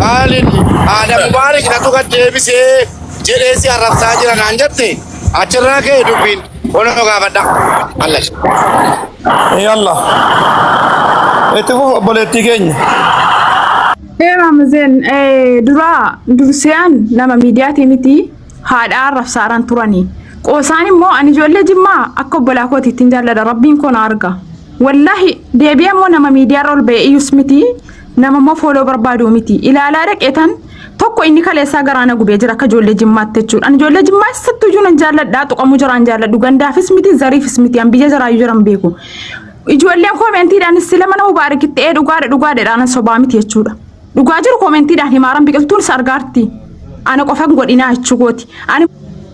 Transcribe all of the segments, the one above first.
Kaalid haadha Mubaarik natu gad deebisee jedhee si arrabsaa jira naan jette achirraa ka'e dubbiin kunoo gaafadha. Allash. Yalla. Itti fufu obboleettii keenya. Ee Maamazeen duraa dursee an nama miidiyaatii miti haadha arrabsaaraan turanii. Qoosaan immoo ani ijoollee jimmaa akka obbolaa kooti ittiin jaalladha rabbiin koo na arga. Wallaahi deebi'ee immoo nama miidiyaarra ol ba'e iyyus miti nama immoo fooloo barbaadu miti. Ilaalaa dhaqeetan tokko inni kaleessaa garaa na gubee jira akka ijoollee jimmaatti jechuudha. Ani ijoollee jimmaa eessattuu iyyuu nan jaalladha tuqamuu jiraan jaalladhu gandaafis miti zariifis miti an biyya jaraayyuu jiran beeku. Ijoolleen koomentiidhaan sila mana mubaarakitti ee dhugaadha dhugaadha jedhaan sobaa miti jechuudha. Dhugaa jiru koomentiidhaan himaaran biqiltuun isa argaarti. Ana qofan godhinaa jechuu kooti. Ani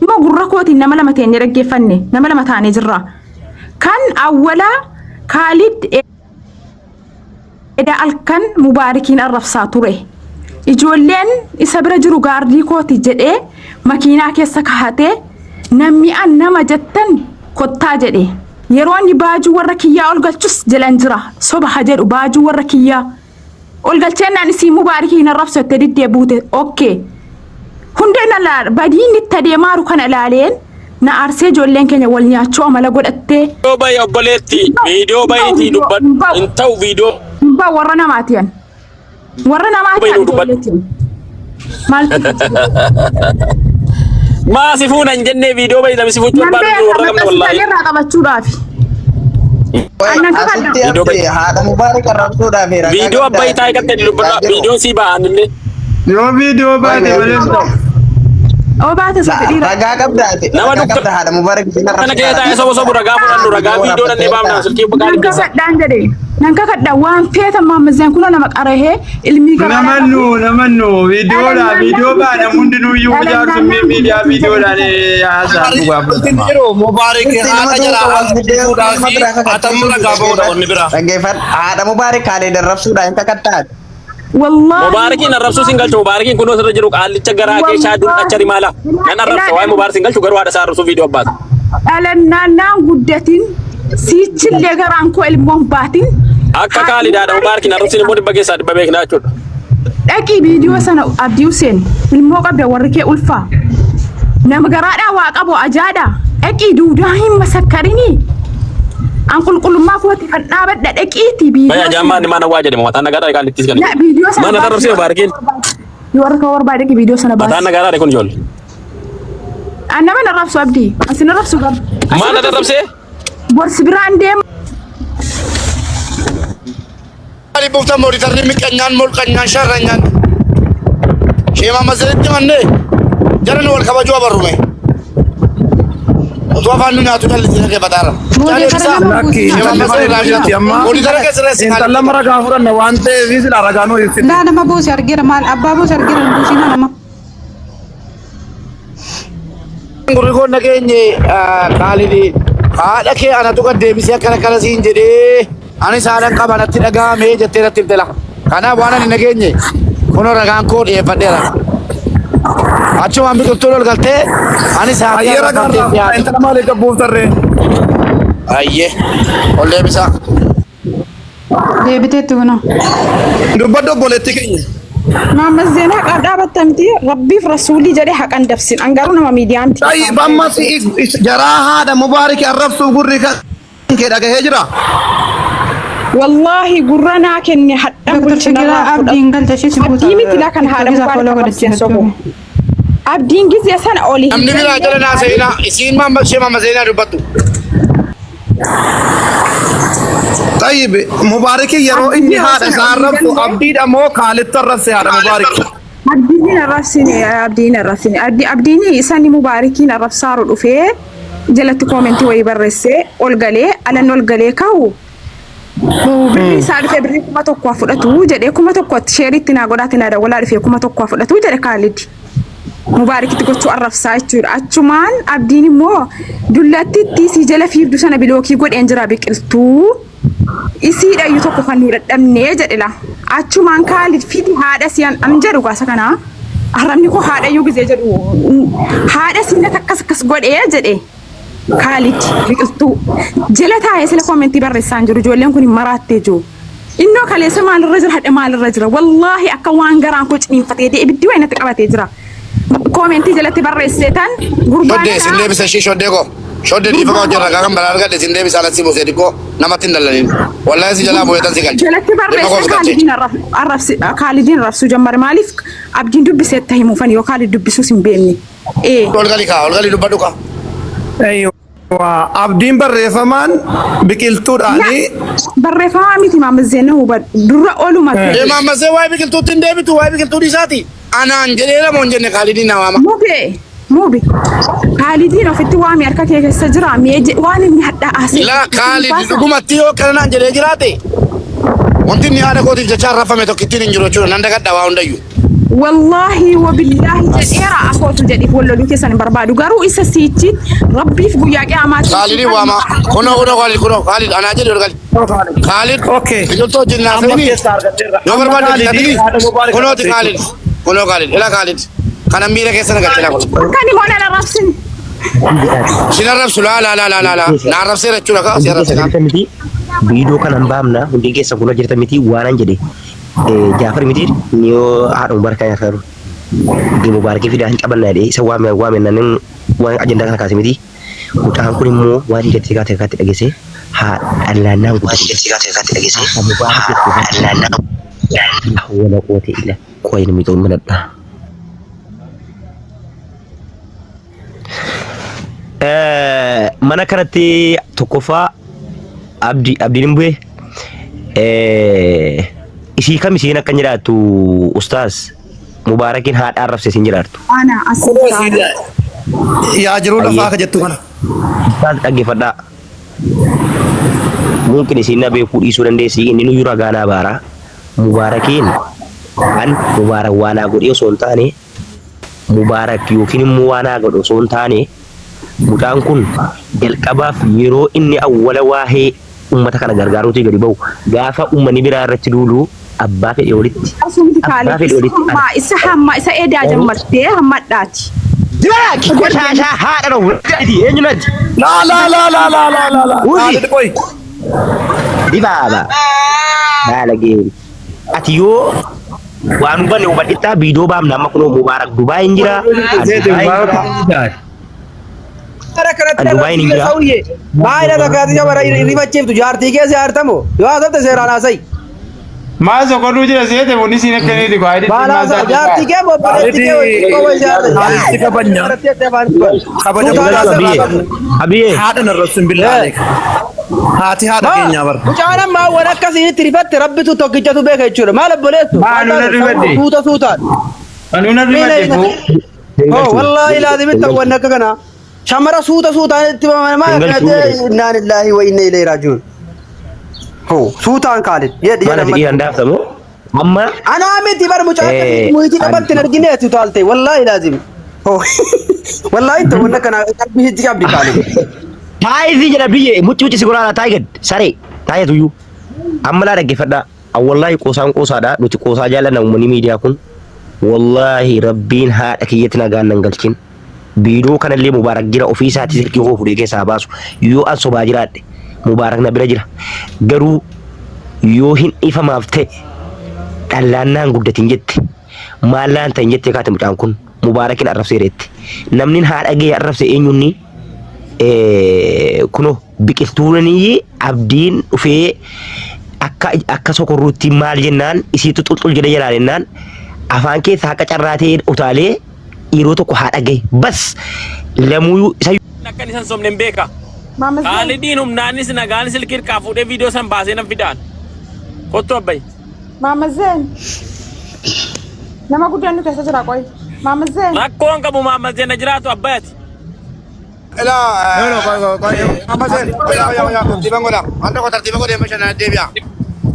immoo gurra kootiin nama lama teenyee dhaggeeffanne nama lama taanee jirra. Kan awwalaa Kaalid eda alkan mubaarikiin arrabsaa ture. Ijoolleen isa bira jiru gaardii kooti jedhee makiinaa keessa kahatee namni an nama jettan kottaa jedhe. Yeroo inni baajuu warra kiyyaa ol galchus jalan jira. Soba ha jedhu baajuu warra kiyyaa. Ol galcheennaan isii mubaarikii hin arrabsu jettee diddee buute. Okay. Hunda na laal badii inni itti adeemaaru kana ilaaleen na aarsee ijoolleen keenya wal nyaachuu amala godhattee. Viidiyoo bahi obboleetti. Viidiyoo bahiitii dubbadhu. Hin ta'u viidiyoo Hin ba'u warra namaati an. Warra namaati bahi an dubbadhu. ijoolleetiin. Maaltu Maa si fuuna hin jennee viidiyoo bahi namni si fuuchuu Nan barbaadu beeka warra qabna maxxansiisanii wallaahi. irraa qabachuudhaafi. Annan kakadha. Asitti Viidiyoo hafte bahi. haadha mubaarak arrabsuudhaaf ragaa Viidiyoo qabdaa abbayi taa'ee qattee dubbadha. jiru. Viidiyoon sii ba'an illee. Yoo viidiyoo baate malee hin ta'u. Oo baate sofi dhiira. Ragaa qabdaati. Nama Ragaa dukka- qabda haadha mubaarak isin Kana keessa taa'ee soba sobu ragaa fudhannu ragaa viidiyoo dhannee baafnaan silkii Nan qaali keessa. kakadhaan jedhe. Nan kakadha waan feetan maammazeen kunoo nama qarahee ilmii garaa Namannu namannu viidiyoodha viidiyoo baana hundinuu iyyuu jaarsu miidiyaa viidiyoodhaan haasa'an dhugaa fudhatama. Jiru Mubaarik haadha jala arrabsuudhaa fi atamma ragaa ba'uudha wanni biraa. Dhaggeeffadhu haadha mubaarak kaalee darrabsuudhaan hin kakadhaati. Wallaahi. Mubaarakiin arrabsuu sin galchu mubaarakiin kunoo sirra jiru qaallicha garaa keeshaa dul'acha rimaala. Nan arrabsa waa'ee mubaarak sin galchu garuu haadha isaa arrabsuu viidiyoo abbaata. Dhalannaan naan guddatin siichillee garaan koo ilmoon baatin. Akka kaalidaadha mubaarakiin arrabsiin immoo dhibba keessaa dhibba beeknaa jechuudha. Dhaqii viidiyoo sana Abdii Huseen ilmoo qabda warri kee ulfaa. Nama garaadhaa waa qabu ajaadha. Dhaqii duudaa hin masakkarinii. An qulqullummaa kooti kan dhaabadha dhaqiitii Bayi viidiyoo ajaan maal sana. maana waa jedhama mataan nagaadhaa qaallittis kan. La viidiyoo sana Maana baasi. arrabsee mubaarakiin Yoo harka barbaade dhaqii viidiyoo sana mataan baasi. nagaadhaa kun ijoollee. An nama hin arrabsu Abdii. Asin arrabsu qaba. Maal arrabsee? Borsi biraan deema. Maaliif buuftan mooditarri miqanyaan molqanyaan sharranyaan. Sheema masiritti mannee jara nu wal kabajuu abarrume. Utuu afaan nu nyaatu callisee dhaggeeffataarra. Mooditara nama Lakki buusinaa. intalli Sheema mana masiritti jirti amma. Mooditara keessa reessi Intala mara ragaa fudhanna waan ta'eef sila ragaa nuu ibsiti. Laa nama buuse argeera maal abbaa buuse argeera hin buusinaa nama. Gurri koo nageenye Kaalidi haadha kee anatu gad deebisee akkana akkana siin jedhee anis haadhan qaba natti dhaga'ame jettee natti himte lafa. Kanaaf waan ani nageenye kunoo ragaan koo dhiyeeffadheera. Achumaan biqiltuun ol galtee anis haadha Ayyee ragaa irraa fudhaa intala maaliif gabbuuftarree? Ayyee ol deebisaa. Deebiteetti kunoo. Dubbadhu obboleettii keenya. Maammas Zeenaa haqaaf dhaabatta miti rabbiif rasuulii jedhee haqan dabsin an garuu nama miidiyaa miti. Tayyib amma si jaraa haadha mubaarik arrabsuu gurri kan kee dhagahee jira. Wallaahi gurra naa kenne hadhan Dr. bulchina Shakiraa irraa fudhatu. Abdiin galcha ishee si buuta. Abdii miti laa kan haadha Tiktookii isaa mubaarak follow arrabseen sobu. godhachiifachuu. Abdiin gizee sana oli hin Namni biraa jala naa seenaa isiin maamma ishee maamma seenaa dubbattu. Tayyib Mubaariki yeroo inni haadha isaa arrabsu abdiidha moo kaalitti arrabse haadha Mubaarik? Abdiin hin arrabsine abdiin hin arrabsine abdiin isani mubaarikiin arrabsaaru dhufee jalatti koomentii wayii barreessee ol galee alan ol galee ka'u birrii isaa dhufee birrii 1000 fudhatu jedhee 1000tti sheeritti naa godhaati naa dawwalaa dhufee 1000 fudhatu jedhe Kaalid. Mubaarikitti gochuu arrabsaa jechuudha. Achumaan abdiin immoo dullattitti isii jala fiigdu sana bilookii godheen jira biqiltuu. Isiidha iyyuu tokko kan nu dadhabnee jedhe la. Achumaan Kaalid fidi haadha si an jedhu gaasa kanaa. Arrabni koo haadha iyyuu gizee jedhu haadha si natti akkas akkas godhee jedhe. Kaalid biqiltuu jala taa'ee sila koomentii barreessaan jiru ijoolleen kun hin maraattee jiru. Innoo kaleessa maalirra jira hadha maalirra jira wallaahi akka waan garaan koo ciniinfatee dee'e ibiddi wayii natti qabatee jira. Koomentii jalatti barreessee tan gurbaan Shodde isin deebisa ishii shoddee koo. Shodde dhiifama hojii ragaa kan balaa argadhe isin deebisa alatti buusee xiqqoo namatti hin dallanin. Wallaahi si jalaa bu'ee tan si galche. jalatti Dhimma koo barreessee fudhatte. Kaalidiin arrabsi Kaalidiin arrabsuu jammare maaliif abdiin dubbisee itti himuufan yoo Kaalid dubbisuus hin beekne. Ee. Ol gali kaa ol gali dubbadhu kaa. Aywa abdiin barreeffamaan biqiltuudhaani Barreeffamaa miti maamazeen hubadhu dura oluma Ee maammasee waa'ee biqiltuutti hin deebitu waa'ee biqiltuu dhiisaati. Anaan jedhee lama hin jenne Kaalidiin na waama. Mube mube Kaalidiin ofitti waami harka kee keessa jira mi'ee waan inni hadhaa haasa'e. Laa Kaalid dhugumatti yoo akkana naan jedhee jiraate wanti inni haadha kootiif jecha arrafame tokkittiin hin jiru jechuudha. Nan dagadha waa hundayyuu. Wallaahi wabillaahi jedheera afootu jedhiif wal loluu keessan hin barbaadu garuu isa siichi rabbiif guyyaa qiyaamaatti. Kaalidin waama. Kunoo kunoo Kaalid kunoo Kaalid anaa jedhi ol gali. Kaalid Okay. biqiltuu wajjin Amma naasa'ini. keessa argadheerra. Yoo Amma barbaadde Kaalidii bitatini. haadha Mubaarak Kunooti arrabsee Kaalid. Kunoo Kaalid. Ila Kaalid. Kana miira keessa na galche laa kun. Akka inni moona arrabsine. Sin arrabsu laa laa laa laa laa laa. Na arrabseera jechuudha kaa si Hundi arrabse keessa kaa. jirtan miti viidiyoo kana hin baafna hundi keessa kun jirtan miti waanan jedhe Jaafar miti niyoo haadha Mubarak kan nyaata jiru Mubarakii fidaa hin qabanna jedhee isa waame waame nanin waan ajandaa kana kaase miti mucaan kun immoo waan hiikatti kaate kaatti dhageesse haadha laannaan guddate haadha Mubarak wala quwwata illa qoy namni ta'uu maladha. Mana kanatti tokkoffaa abdi abdiin hin bu'e isii kam isiin akkan jedhaattu ustaaz mubaarakiin haadha arrabse isin jedhaartu. Ana as Kunoo isiin yaa jiruu lafaa akka jettu kana. Ustaaz dhaggeeffadhaa. Mumkin isiin na beekuu dhiisuu dandeessi inni nuyyuu ragaa naa baara. Mubaarakiin an mubaarak waa naa godhee osoo hin taane Mubaarak yookiin immoo waan haa godhu osoo hin taane mucaan kun jalqabaaf yeroo inni awwala waahee ummata kana gargaaruutii gadi bahu gaafa ummanni biraa irratti duulu abbaa fedhe olitti Asumti abbaa kaalee fedhe olitti ana isa hamma isa edaa garuu jammartee hammadhaati. Jiraaki qoshaashaa haadha dhowwu eenyu natti Laa laa laa laa laa laa laa laa. Uzi Kaalid qoy. dibaaba baalagee ati yoo waan hubanne hubadhettaa viidiyoo baafna amma kunoo Mubaarak Dubaay hin jira an Dubaay hin jira Bara kanatti an Dubaay hin jira sauye. Baay'ee takkaati jabara rifachiiftu jaartii keessa jaartamo yoo haasofte seeraan haasa'i. Maa sokorruu jira seete bunni siin akka inni dhiqu haayidii Baala xinnaa haasa'a isaa jaartii kee obboleettii kee wajjin qofa jaarta. Kaalitti kabajna. Kabaja Suutaan guddaa haasa'a. sirraa Abiye qabna. Abiye Haadha narrabsin billaa aleeka. Haati haadha keenyaa bara. Mucaan ammaa waan akkasiitti rifatte rabbitu tokkichatu beeka jechuudha. Maal obboleessu? Maa nuna rifadhe. Suuta suutaan. Anuna rifadhe boo. Oh wallaahi laazimitti wanni akka kanaa. Shamara suuta suutaan itti maal Hin galchuu akka innaa lillaahi wa inna ilayhi raaji'uun. Hoo suutaan kaalid jedhi Maal ati dhiiraan daaftamoo amma Anaa miti bar mucaa akkasii muyitii qabatte hin argine ati utaalte wallaahi laazim. Hoo wallaahi ta'u wanna kana qalbii sitti qabdi kaalid. Taayizii jedha biyye mucci mucci si goraana taayi gad saree taayee tuyyuu amma laa dhaggeeffadhaa an wallaahi qoosaan qoosaadha nuti qoosaa jaallanna uummanni miidiyaa kun wallaahi rabbiin haadha kiyyatti nagaan nan galchin biidoo kanallee mubaarak jira ofii isaatii silkii koo fudhee keessaa baasu yoo an sobaa jiraadhe mubaarak na bira jira garuu yoo hin ifamaaf ta'e dhallaan naan guddatin jette maallaan ta'in jettee kaate mucaan kun mubaarakin arrabseera jette namnin haadha gahee arrabse eenyunni kunoo biqiltuunanii abdiin dhufee akka akka sokorruutti maal jennaan isiitu xulxul jedhe jalaa jennaan afaan keessa haqa carraatee utaalee yeroo tokko haadha gahe bas lamuuyuu isa Akka inni san sobne hin beeka. Maamazeen. Kaalidiin humnaanis nagaan silkii irkaa fuudhee viidiyoo san baasee nan fidaan. Kottu abbayi. Maamazeen. Nama guddaan nu keessa jira qoy. Maamazeen. Rakkoon qabu Maamazeen na jiraatu abbayati. Ilaa no no qoy qoy qoy Maamazeen qoy qoy qoy tartiiban godha. Waan tokko tartiiba godhee bashannana deebi'a.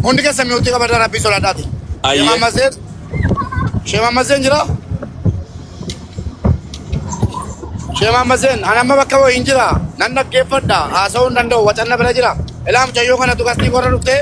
Hundi keessa mi'uutti qabadhaa rabbii sodaadhaati. Shee Ayyee. Maamazeen Shee Maamazeen jira? Shee Maamazeen ani amma bakka wayii hin jira. Nan dhaggeeffadha haasa'uu hin danda'u wacanna bira jira. Ilaa mucayyoo kanatu gastii qorra dhuftee.